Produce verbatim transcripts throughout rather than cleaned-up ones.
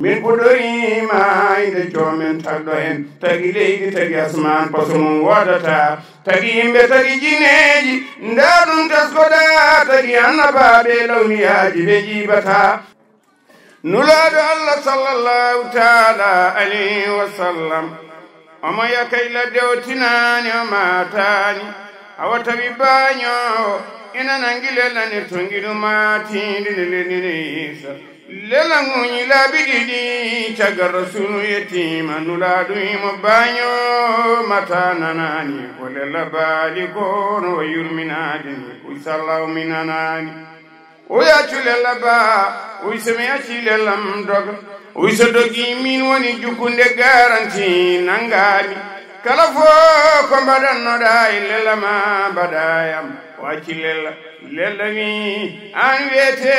Min puɗɗoriima inde joomen tagɗo en, tagi leydi, tagi asmaan, paso mum woodata, tagi yimɓe, tagi jinneeji, ndaa ɗum teskoɗaa, tagi annabaaɓe lawniyaaji ɓe jiibataa. Nulaaɗo Allah sallallahu taala alayhi wa sallam, omo yaka e ladde o tinaani, o maataani. Awa tawi baañoowo ina nangi lelani to ngiɗu maatiindi ne lelini Iisa. Lela ŋuuñi laabi ɗiɗi, caggal Rasuulu yettiima, Nulaaɗo wi'i mo, baaño mata nanaani, ko lela baali ko no o yurminaade ni, ko sallahu mi nanaani. O yaccu lela ba, o wi so mi acci lelam doga, o wi so dogi min woni jukkunde garanti nangaami. Kala fof ko mbaɗannoɗaa e lela ma mbaɗa e am. O acci lela. Lella wi, aan wiyete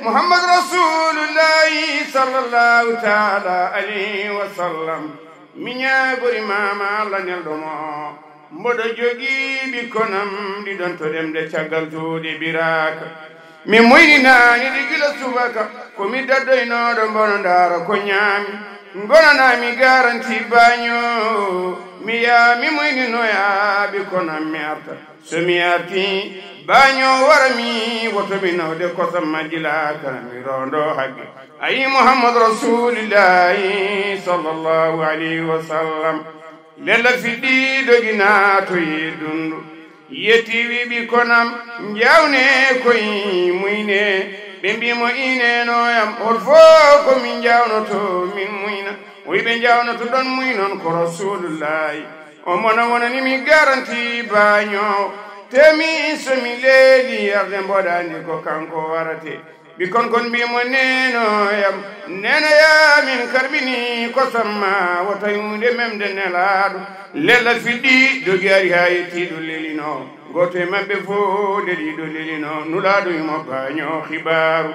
Muhammad Rasulullahi sallallahu taala alayhi wa sallam. Mi ñaagori maama Allah nelɗo mo, mboɗo jogii ɓikkon am ɗiɗon to ɗemɗe caggal tuuɗe biraaka. Mi muyninaani ɗi gila subaka, ko mi daddoynooɗo mbono ndaara ko ñaami. Ngonanaa mi garanti baaño, mi yaa mi muyninoya ɓikkon am mi arta. So mi arti, baaño wara mi, woto mi nawde kosam majji laakara, mi rondo haqqe. Ayi Muhammad Rasulillahi sallallahu alayhi wa sallam. Lella fiɗɗi dogi naatoyi dundu. Yetti wi ɓikkon am, njawne koye muyne. Ɓe mbi mo ineno yam, hol fof ko min njawnoto min muyna. O wi ɓe njawnoto ɗon muynon ko Rasulullahi. O mona wonani mi garanti baaño. Temi so mi leeli yarde mboɗa andi ko kanko warate. Ɓikkon kon mbi mo neno yam, neno ya min karɓini kosam ma, wota hunde memde nelaaɗo. Lella fiɗɗi dogi ari haa yetti ɗo lelino. Gooto e maɓɓe fof leli ɗo lelino. Nulaaɗo imo baaño xibaaru.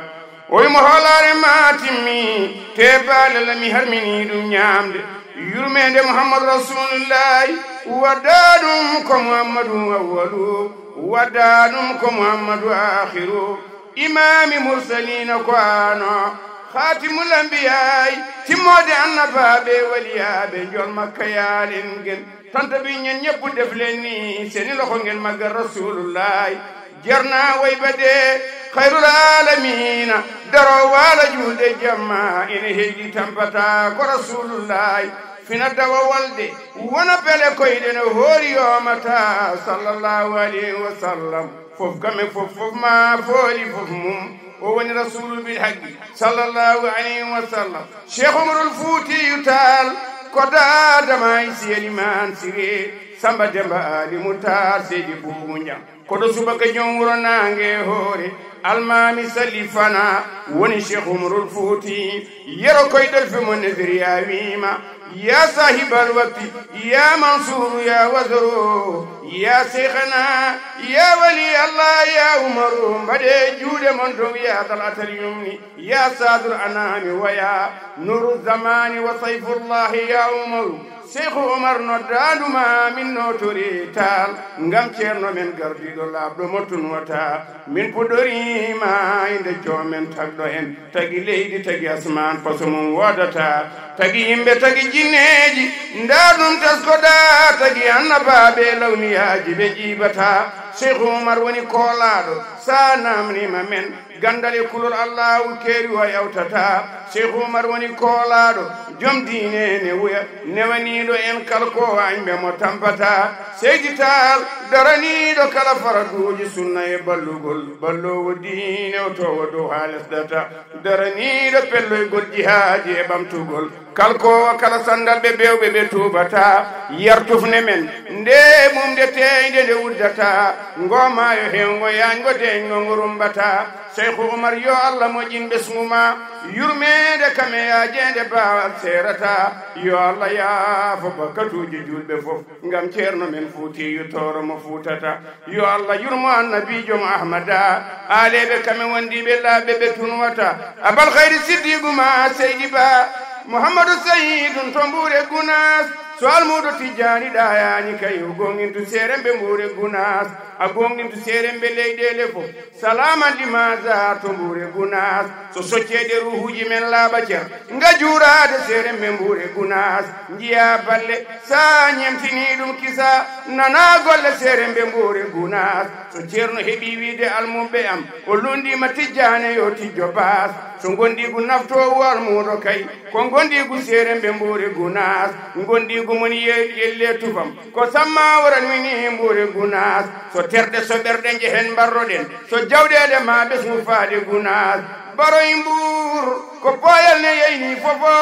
O imo hoolaare ma timmi, te baale la mi harmini ɗum ñaamde. Yurmeende Muhammad Rasulullahi, wadda ɗum ko Muhammadu awwalu, wadda ɗum ko Muhammadu akhiru. Imaami mursaliina ko ano, khatimul anbiyaa'i, timmoode annabaaɓe, waliyaaɓe, njol makka yaalen gen. Tanta bi ñen ñëpp def leen ni, seeni loxo ngeen màggal Rasulullahi. Jar naa way ba dee, khayrul aalamiina, daro waala juulde jamma, ina heydi tampata ko Rasulullahi. Fina dawa walde, wona pele koyɗe no hoori yoomata, sallallahu alayhi wa sallam. Fof kame fof, fof ma fooli fof mum. O woni Rasulu bil haqqi, sallallahu alayhi wa sallam. Cheikh Umarul Fuutiyu Taal, ko daadama e Siyel Imaan Siree, Samba Demba Ali Mutar, Seydi Buubu Ñaŋ. Koɗo subaka jom wuro naange hoore, almaami Sali Fana, woni Cheikh Umarul Fuuti, yero koyɗol fe mo Naziriya wiima, ya sahibal wakti, ya Mansuuru, ya Wazoro, ya Seykhana, ya Wali Allah, ya Umaru, mbaɗe juuɗe mon dow ya dal atal yumni, ya Saadul Anami, waya Nuru Zamani wa Sayfullahi, ya Umaru. Seeku Umar noddaandu ma min nootori Taal, ngam ceerno men gardiiɗo laaɓɗo mo tun wata. Min puɗɗoriima innde joomen tagɗo en, tagi leydi, tagi asmaan, paso mum woodata, tagi yimɓe, tagi jinneeji, ndaa ɗum taskoɗaa, tagi annabaaɓe lawniyaaji ɓe jiibata. Seeku Umar woni koolaaɗo, sa namnima men, Ganndal e kulol Allaahu keeri o yawtata. Seeku Umar woni koolaaɗo, jom diine ne wuya, newaniiɗo en kala ko añɓe mo tampata. Seydi Taal, daraniiɗo kala faraduuji sunna e ballugol, balloowo diine o toowo dow haa lesdata. Daraniiɗo pelloygol jihaaji e ɓamtugol. Kalkoowo kala sanndal ɓe bewɓe ɓe tuubata, yar tufne men, nde mum nde teeynde nde uddata, ngo maayo heewngo yaañngo deeñngo ngo rummbata. Seeku Umar, yo Allah moƴƴin ɓesngu ma, yurmeende kame yaajeende baawal seerata. Yo Allah yaafo bakkatuuji juulɓe fof, ngam ceerno men Fuutiyu Tooro mo fuutata. Yo Allah yurmo annabiijo mo Ahmada, aaleeɓe kame wondiiɓe laaɓɓe ɓe tunwata. Abal Khayri Siddiigu ma Seydi Ba, Muhammadu Sayiidun to Mbuure Gunaas, So almuudo Tijjaani ɗaayaani kay, o goonɗintu seeremɓe Mbuure Gunaas, a goonɗintu seeremɓe leyɗeele fof. Salaaman limaasa to Mbuure Gunaas, so socceede ruuhuuji men laaɓa cer, nga juuraade seeremɓe Mbuure Gunaas. Njiyaa balle, so a ñemtinii ɗum kisa, nanaa golle seeremɓe Mbuure Gunaas. So Ceerno heɓii wiide almuɓɓe am, o lunndiima Tijjaane yo tijjo baas. So ngonɗiigu naftoowu almuudo kay, ko ngonɗiigu seeremɓe Mbuure Gunaas. Ngonɗiigu mon yeeɗi elle tufam, ko samma waran wini Mbuure Gunaas. So terɗe so ɓerɗe njehen mbarroɗen, so jawɗeele ma ɓesngu faade Gunaas. Baro e Mbuur, ko pooyal ne yeyni fofo,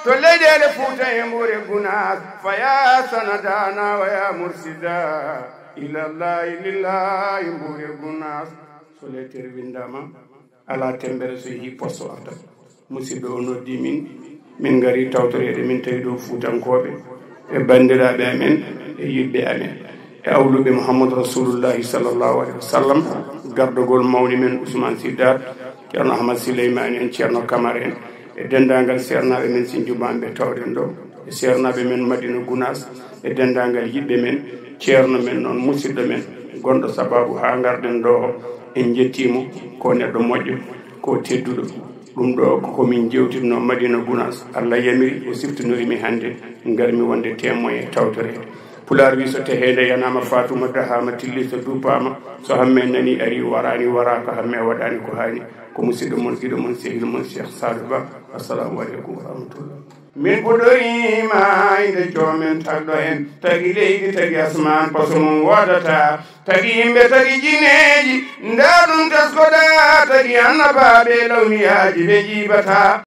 to leyɗeele Fuuta e Mbuure Gunaas. Fa ya sanadana wa ya mursida, ilallahi lillahi Mbuure Gunaas. So lettere winndama, alaa temmbere so yehi poste o artat. Musidɗo o noddi min, min ngari tawtoreede, min tawi ɗo Fuutankooɓe e banndiraaɓe amen e yiɗɓe amen e awluɓe Muhammadu Rasulullahi sallallahu alaihi wa sallam, gardagol mawni men Ousmane Siddat, Ceerno Ahmad Sileymaani en, Ceerno Kamara en, e denndaangal seernaaɓe men Sinjumaanɓe tawɗen ɗo, e seernaaɓe men Madina Gunaas, e denndaangal yiɗɓe men, ceerno men noon, musidɗo men, gonɗo sababu haa ngarɗen ɗo o, en njettii mo, ko neɗɗo moƴƴo, ko tedduɗo. Ɗum ɗo ko ko min njeewtitnoo Madina Gunaas. Allah yamiri, o siftinori mi hannde, ngarmi wonde témoin e tawtoreede. Pulaar wi, so teheende yanaama, Faatuma dahaama, tilli so duppaama, so hamme nani ari, waraani, waraaka, hamme waɗaani ko haani. Ko musidɗo mon, giɗo mon, sehil mon, Cheikh Sadou Ba. Assalamu aleykum wa rahmatullah. Min puɗɗoriima inde joomen tagɗo en, tagi leydi, tagi asmaan, paso mum woodata, tagi yimɓe, tagi jinneeji, ndaa ɗum teskoɗaa, tagi annabaaɓe, lawmiyaaji ɓe njiibataa.